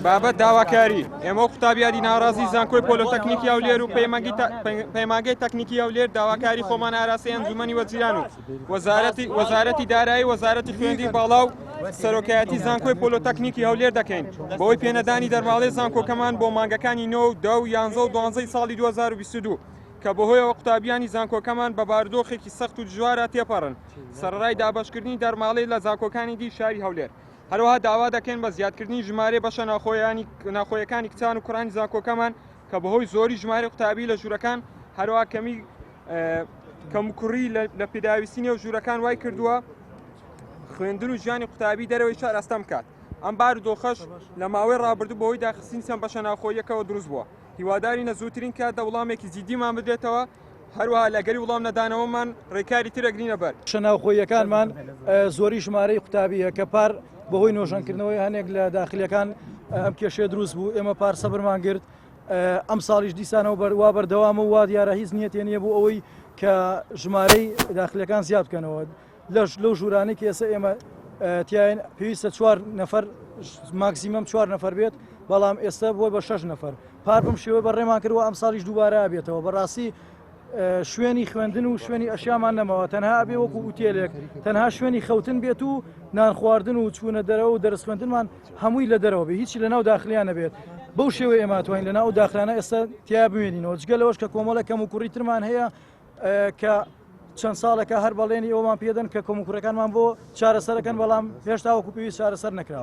بابەت داواکاری، ئێمە وەک قوتابیانی ناڕازی زانکۆی پۆلۆتەکنیکی هەولێر و پەیمانگەی تەکنیکی هەولێر داواکاری خۆمان ئاراستەی ئەنجومەنی وەزیران و وەزارەتی وەزارەتی دارایی وەزارەتی خوێندی باڵا و سەرۆکایەتی زانکۆی پۆلۆتەکنیکی هەولێر دەکەین بەوەی پێنەدانی دەرماڵەی زانکۆکەمان بۆ مانگەکانی 9 و 10 و 11 و 12 ساڵی 2022 کە بەهۆیەوە قوتابیانی زانکۆکەمان بە بارودۆخێکی سەخت و دژوارە تێپەڕن سەرەڕای دابەشکردنی دەرماڵەی لە زانکۆکانی دی شاری هەولێر. هەروەها داوا دەکەین بە زیادکردنی ژمارەی بەشە ناوخۆیەکانی کچان و کوڕانی زانکۆکەمان کە بەهۆی زۆری ژمارەی قوتابی لە ژوورەکان هەروەها کەمی کەموکوڕی لە پێداویستی نێو ژوورەکان وای کردووە خوێندن و ژیانی قوتابی دەرەوەی شار ئەستەم بکات ئەم بارودۆخەش لە ماوەی ڕابردوو بەهۆی داخستنی چەند بەشە ناوخۆیەکەوە دروست بووە هیوادارین لە زووترین کاتدا وڵامێکی جیدیمان بدرێتەوە هەروەها لە ئەگەری وڵام نەدانەوەمان ڕێکاری تر ئەگرینە بەر. بەشە ناوخۆییەکانمان زۆری ژمارەی قوتابییە کە پار بەهۆی نۆژەنکردنەوەی هەنێک لە داخلیەکان ئەم کێشەیە دروست بوو ئێمە پار سەبرمان گرت ئەم ساڵیش دیسانەوە بەروا بەردەوامە و وا دیارە هیچ نیەتێ نییە بۆ ئەوەی کە ژمارەی داخلیەکان زیاد بکەنەوە لەش لەو ژوورانەی کە ئێستا ئێمە تیاین پێویستە چوار نەفەر ماکسیمەم چوار نەفەر بێت بەڵام ئێستا بووە بە شەش نەفەر پار بەم شێوە بەڕێمان کردوە ئەم ساڵیش دووبارە بێتەوە بەڕاستی شوێنی خوێندن و شوێنی ئەشیامان نەماوە تەنها ئەبێ وەکو ئوتێلێک تەنها شوێنی خەوتن بێت و نان خواردن و چوونە دەرەوە و دەرس خوێندنمان هەمووی لە دەرەوە بێ هیچی لە ناو داخلیان نەبێت بەو شێوەیە ئێمە توانین لە ناو داخلانە ئێستا تیا بمێنینەوە جگە لەوەش کە کۆمەڵە کەم و کوڕی ترمان هەیە کە چەند ساڵێکە هەر بەڵێنی ئەومان پێدەن کە کەموکوڕەکانمان بۆ چارەسەرەکەن بەڵام هێشتا وەکو پێویست چارەسەر نەکراوە.